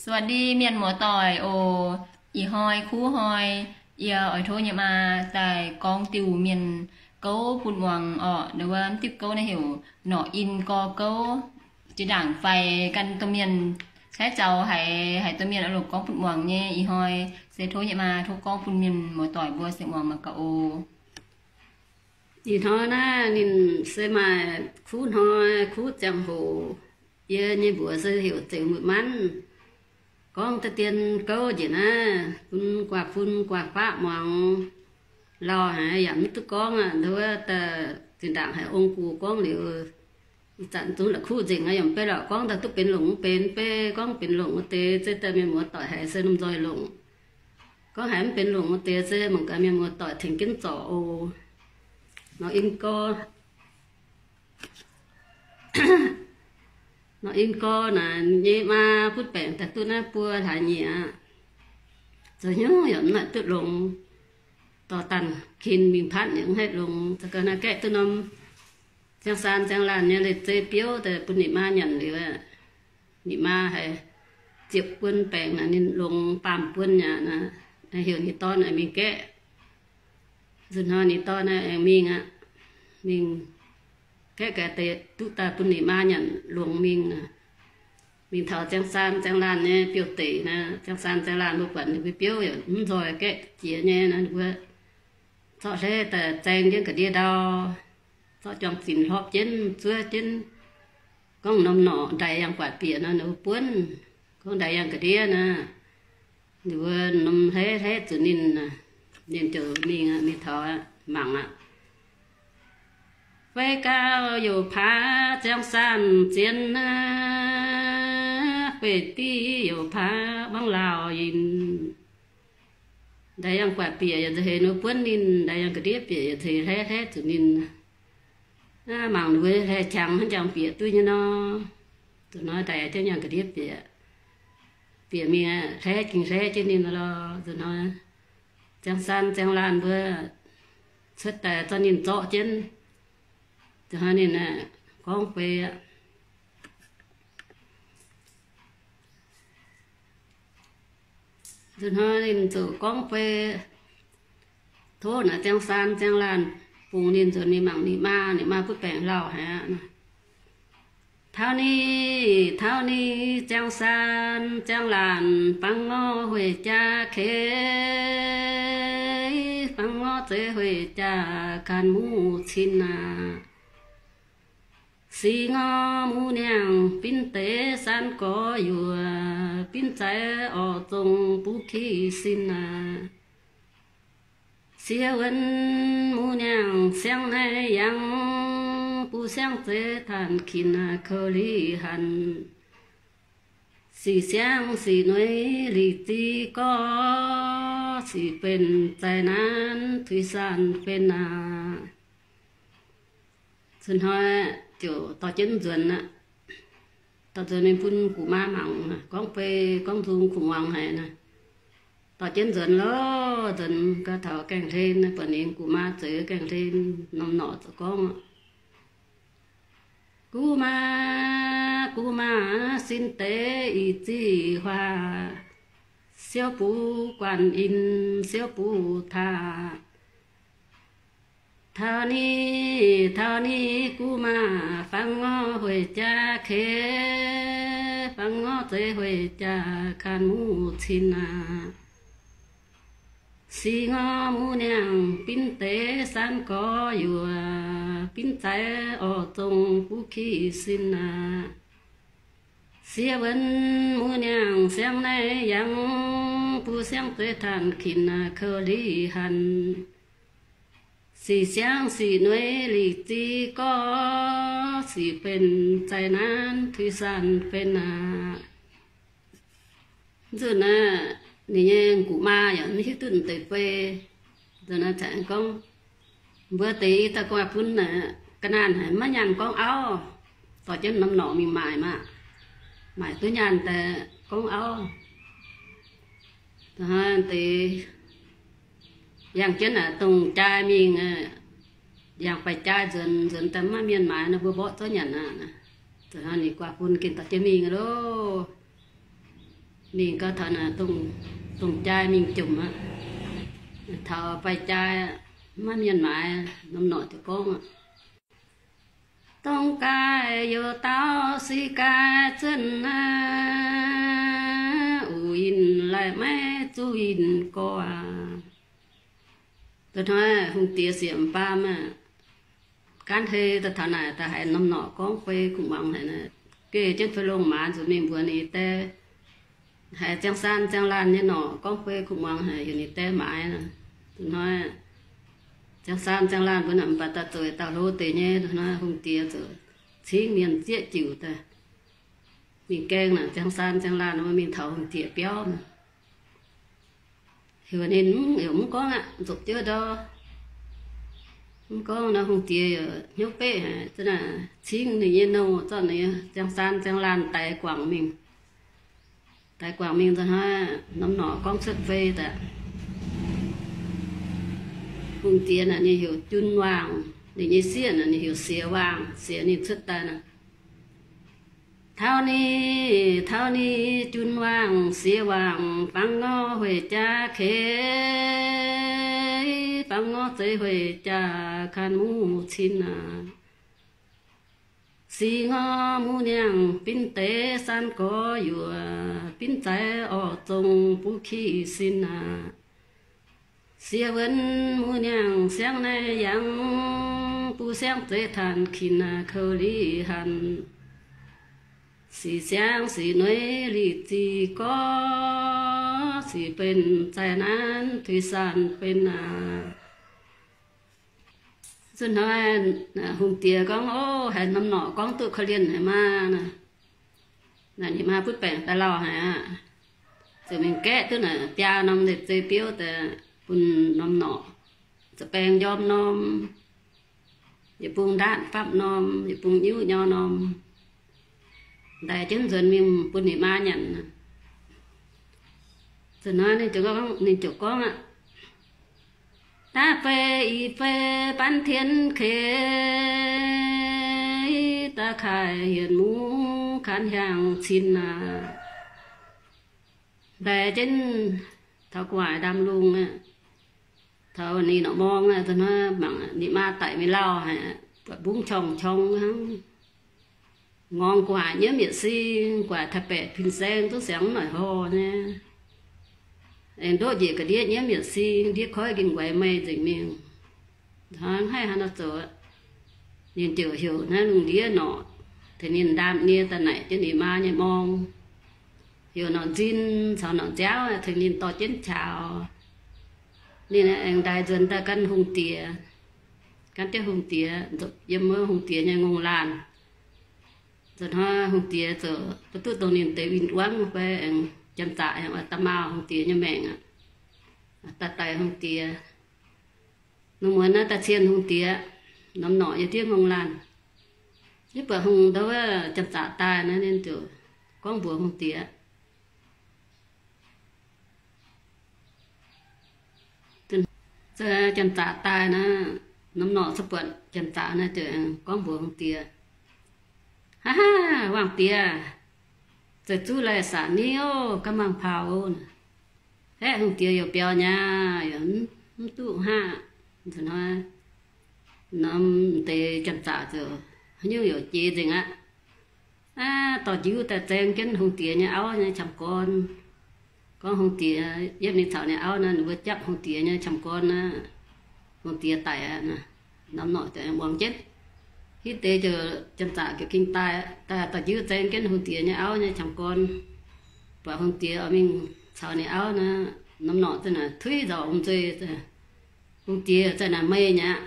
สวัสดี mienh muoz-doic oc. Ih hnoi kuv hnoi yie oix tov nyei maa daaih gorngv diuh mienh gouv bun muangx orqc. Nduov wuov diuh gouv naaiv heuc norqc in gor gouv. Jiex ndaangc faix gan domh mienh, caaiv zaux haiz, haiz domh mienh oix longc gorngv bun muangx nyei. Ih hnoi se tov nyei maa tov gorngv bun mienh muoz-doic mbuo se muangx mangc gaax oc. Ih hnoi naaiv ninh se maaih kuv hnoi kuv ziangh hoc, yie nyei mbuox se heuc Zeux Muic Manv, gorngv deix dien gouv njiec naaiv bun guaax bun guaax baqv muangx. Lauh haic yaac mv duqv gorngv aqv. Nduov wuov daaih zinh ndaangc haiz ong-gux gorngv liuz, ih zanc zungv la'kuqv nzengc aqv. Yaac mv bei lorqc, gorngv daaih duqv benx longc mv benx, mv bei gorngv benx longc wuov deix se daaih mienh muoz-doic haiz se lomh nzoih longc. Gorngv haiz mv benx longc wuov deix se mangc gaax mienh muoz-doic tengx jienv zorc oc. Norqc in gor, norqc in gor naaic nyei maa butv baengc daaih duqv naaiv buo hlaax nyieqc aqv. Zoux hnyouv yaac mv haih duqv longx. Dorh danh kin mingh patv yaac mv haih longx. Za'gengh naaiv gaeqv duqv norm ziangh saan ziangh laanh nyei leiz-zei biouv daaih bun ninh maa nyanc liuz aqv. Ninh maa haiz ziepc buon baengc naaic ninh longx baamh buon aqv. Naaiv heuc ninh dorn aengx mingh gaeqv. Nzunc hnoi ninh dorn aengx mingh aqv. Mingh gaeqv gaax deix duqv daaih bun ninh maa nyanc longx mingh. Mingh taux ziangh saan ziangh laanh nyei biouv-deic naaic, ziangh saan ziangh laanh mbuo buatc ninh mbuo biouv yaac mv nzoih gaeqv jiex nyei naaic, ninh mbuo zorqv hlei daaih zaeng jienv ga'ndiev ndau, zorqv juang-zinc hlorpv jienv zuov jienv. Gorngv norm norqc ndaix yangh guatc bieqc nor, ninh mbuo buonv. Gorngv ndaix yangh ga'ndiev naaic, ninh mbuo norm hlei hlei zuqc ninh, ninh ziouc mingh, mingh taux mangc aqv. Fei gau youc paax ziangh saan zien aqv, fei div youc paax mangv lauh yinh. Ndaix yangh guatc bieqc yaac nzauh heix ninh, ndaix yangh ga'ndiev bieqc yaac nzauh heix hlei hlei zuqc ninh. Mangc ninh mbuo hlei qangx hnangv jangx bieqc duqv nyei nor. Zuqc hnoi ndaix jienv yangh ga'ndiev bieqc, bieqc mingh hlei ging hlei jienv ninh lorqc. Zuqc hnoi ziangh saan ziangh laanh mbuo cuotv daaih zorqv ninh zorqv jienv. Zuqc hnoi ninh gorngv fei aqv. Nzunc hnoi ninh ziouc gorngv fei, tov naaic ziangh saan ziangh laanh bungx ninh nzuonx mingh mangc ninh maa. Ninh maa butv baengc lauh haic aqv. Taux ninh, taux ninh ziangh saan ziangh laanh, bangc ngor hueic jaa keix, bangc ngor zeiz hueic jaa kanh muv cin aqv. Sic ngor muv niangh binv deix saan gorx yuoc, binv zaaix orqc zong buv kiv sin aqv. Siex wuonx muv niangh siang naaiv yangh, buv siangv zeiz taanc kin aqv, kouv liz hanc. Sic siangv sic nueiz lic zi gorx, sic benx zaaix naanv tuix saan benx aqv. Nzunc hnoi ziouc dorh jienv nzuonx aqv. Dorh nzuonx mingh bun gu'maa mangc, gorngv fei gorngv nzung kuv muangx haic naaic. Dorh jienv nzuonx loh, nzuonx gau taux gaengh hlen, buatc ninh gu'maa zoux gaengh hlen, norm norqc ziouc gorngv, Gu'maa, gu'maa, sin deix ih ziqc huaac, siouv buv guanh in, siouv buv taac. Taux ni, taux ni, gu'maa, fangx ngor hueic jaa keix, fangx ngor zeiz hueic jaa kanh muv cin aqv. Sic ngor muv niangh binv deix saan gorx yuoc, binv zaaix orqc zong buv kiv sin aqv. Siex wuonx muv niangh siang naaiv yangh, buv siangv zeiv taanc kin aqv, kouv liz hanc. Sic siangv sic nueiz lic zi gorx, sic benx zaaix naanv tuix saan benx aqv. Nzunc naaiv ninh nyei gu'maa yaac mv hiuv duqv deix fei. Nzunc naaiv caux aengx gorngv, mbuo deix i dauh gu'nguaaz-fun naaic ga'naanh haic maiv nyaanh gorngv auv, dorh jienv norm norqc mingh maaic maah. Maaic duqv nyaanh daaih gorngv auv. Deix yangh jienv naaic dongh jaa mingh, yangh baix jaa nzuonx, nzuonx daaih maiv maaih mienh maaiz nor, mbuo mborqv zorqv nyanc aqv. Ninh gu'nguaaz-fun gengh dorh jienv mingh loh. Mingh gau taux naaic dongh jai mingh jomc aqv. Taux fai jai, maiv mienh maaiz, norm norqc ziouc gorngv aqv, dongh gaaih youz dauh sic gaaih zuonv aqv, uix inh laih maiv zuqc inh gorx aqv. Da'hnoi hungh diex siec m'baam aqv, gaanv hei daaih taux naaic daaih haiz norm norqc gorngv fei kuv muangx haic, geh jienv fei longh maaz nzuqc mingh mbuox ninh nyei die, haiz ziangh saan ziangh laanh nyei norqc gorngv fei kuv muangx haic, heuc ninh die maaiz. Da'hnoi ziangh saan ziangh laanh mbuo naaic mv baac daaih zoux dauh hlo deix nyei, da'hnoi hungh diex ziouc cingv mienh zieqv jiuc daaih mingh gaeng naaic ziangh saan ziangh laanh, mingh taux hungh diex biauv. Heuc ninh, heuc mv gorngv aqv, nzopc jienv ndor. Mv gorngv nor hungh diex yaac hnyouv beqv haic, cingv ninh nyei nouh zorqv ninh nyei ziangh saan ziangh laanh daix guangc mingh. Daix guangc mingh da'hnoi norm norqc gorngv cuotv fei daaih. Hungh diex naaic ninh heuc Jun Waangc, ninh nyei sieqv naaic ninh heuc Siex Waangc, siex ninh cuotv daaih naaic. Taux ninh, taux ninh Jun Waangc Siex Waangc fangx ngor hueic jaa keix, fangx ngor zeiz hueic jaa kanh muv cin aac. Sic ngor muv niangh binv deix saan gorx yuoc, binv zaaix orqc zong buv kiv sin aac. Siex wuonx muv niangh siangv naaiv yangh, buv siangv zeiz taanc kin aac kouv liz hanc. Sic siangv sic nuiv liz zic gorx, sic benx zaih naanv tuix saan benx aac. Zunh hnoi hungh diex gorngv, Ov, haiz norm norqc gorngv duqv korv-lienh haic maah! Naaic ninh maa butv baengc daaih lauh haic aqv. Ziouc mingh gaeqv duqv naaic biaa norm leiz-zei biouv daaih bun norm norqc, za'baeng njorm norm, yietc bung ndaatv fapv norm, yietc bung nyiuv nyor norm, ndaix jienv nzuonx mingh bun ninh maa nyanc. Zunh hnoi ninh ziouc gorngv aqv, Daav fei i fei ban tien keix, daav kaaix hienx muv kaanv hiaangx cin aac. Ndaix jienv taux gu'nguaaic ndaamv-lungh aqv, taux ninh norqc morng aqv, mangc ninh maa daic mingh lauh haic, buatc mbungv qorng-qorng hnangv. Ngorngx gu'nguaaic nyiemv yietc sing, gu'nguaaic taaix-baeqc fin-saeng duqv siangx mv noic hor nyei. Aengx ndoqv njiec ga'ndiev nyiemv yietc sing, ndiev koiv ging nqaix meih nzengc mingh. Hnangv haih hnangv nor zoux, ninh ziouc heuc naaiv lungh ndiev norqc, tengx ninh ndaam nie daaih naaic jienv ninh maa nyei morng, heuc norqc nzin caux norqc nziaauv tengx ninh dorh jienv qaux. Ninh aengx ndaix nzuonx daaih gan hungh diex, gan jienv hungh diex, nzopc yiem wuov hungh diex nyei ngongh laanh. Nzunc hnoi hungh diex ziouc duqv dongh ninh deix win-wangv fai aengx janx-zaqc aengx da'maauh hungh diex nyei maengc aqv. Daaih daic hungh diex. Lungh muonz naaiv daaih cien hungh diex, norm norqc yiem ndiev ngongh laanh. Yie buatc hungh ndou wuov janx-zaqc daaih naaiv, ninh ziouc gorngv mbuox hungh diex, janx-zaqc daaih naaiv, norm norqc se buatc janx-zaqc naaiv ziouc gorngv mbuox hungh diex, Haa haa, waangh diex, zeiz zuqv laih sac niv ov, ga'mangc paauh ov. Haeqv hungh diex youc biaux nyaah, youc mv duqv haav. Nzunc hnoi norm deix janx-zaqc ziouc haaix nyungc youc jiex nzengc aqv. Aav, dorh njiuv daaih zaeng jienv hungh diex nyei auv nyei qamv-gorn. Gorngv hungh diex yiem ninh caux ninh auv naaiv, ninh mbuo japv hungh diex nyei qamv-gorn aqv. Hungh diex daic aqv. Norm norqc ziouc muangx jienv. Hitv deix ziouc janx-zaqc ziouc ging daaih, daaih dorh njiuv zaeng jienv hungh diex nyei auv nyei qamv-gorn. Buatc hungh diex oix mingh caux ninh auv naaiv, norm norqc ziouc naaic tuiv nzauc hungh nzuih. Hungh diex ziouc naaic meih nyei aqv.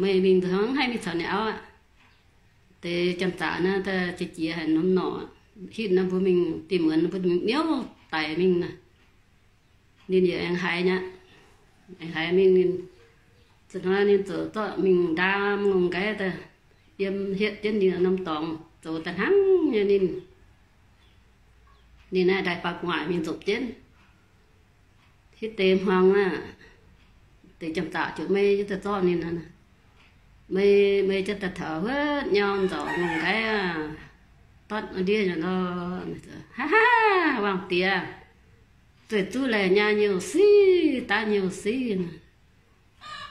Meih mingh nzunc hnangv haih mingh caux ninh auv aqv. Deix janx-zaqc naaiv daaih jiex jiex haic norm norqc. Hitv naaiv mbuo mingh dinh muonz mbuo mingh miuv daic mingh naaic. Ninh yaac aengx haiz nyei aqv. Aengx haiz mingh ninh, zuqc hnoi ninh ziouc zorqv mingh ndaam ngongh nqaiv daaih yiem hietv jienv ninh norm dorngx zoux daaih hnangv nyei ninh. Ninh naaiv daaih faaux gu'nguaaic mingh nzopc jienv. Hitv deix hmuangx aqv, deix janx-zaqc ziouc mei jienv daaih zorqv ninh, mei, mei jienv daaih taux huotv nyau nzauc ngongh nqaiv aqv. dortv ndiev nyei lorh. Haa haa, wangh diex, zueih zuqv laih nyaah nyouh siv, daav nyouh siv.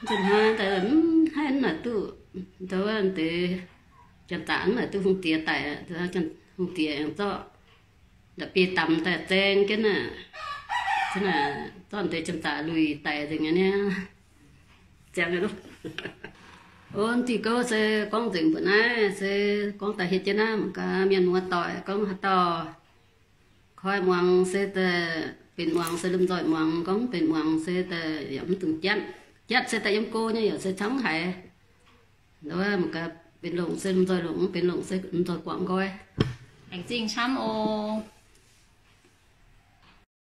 Nzunc hnoi daaih mv haih mv naaic duqv, ndau wuov deix janx-zaqc mv naaic duqv hungh diex daic, hungh diex aengx zorqv ndau biei damx daaih zaeng jienv naaic, zorqv deix janx-zaqc luic daic nzengc nyei niaa. Ziangx, o, diuh gouv se gorngv nzengc mbuo naaiv se gorngv daaih hietv jienv naaiv mangc gaax mienh muoz doic gorngv haaix dauh koi muangx se daaih benx muangx se lomh nzoih muangx, gorngv benx muangx se daaih yaac mv dungx jatv. Jatv se daaih yiem go nyei yaac se camv haic. Ndau wuov mangc gaax benx longc se lomh nzoih longc, mv benx longc se lomh nzoih guangc nqoi. Laengz zingh camv oc.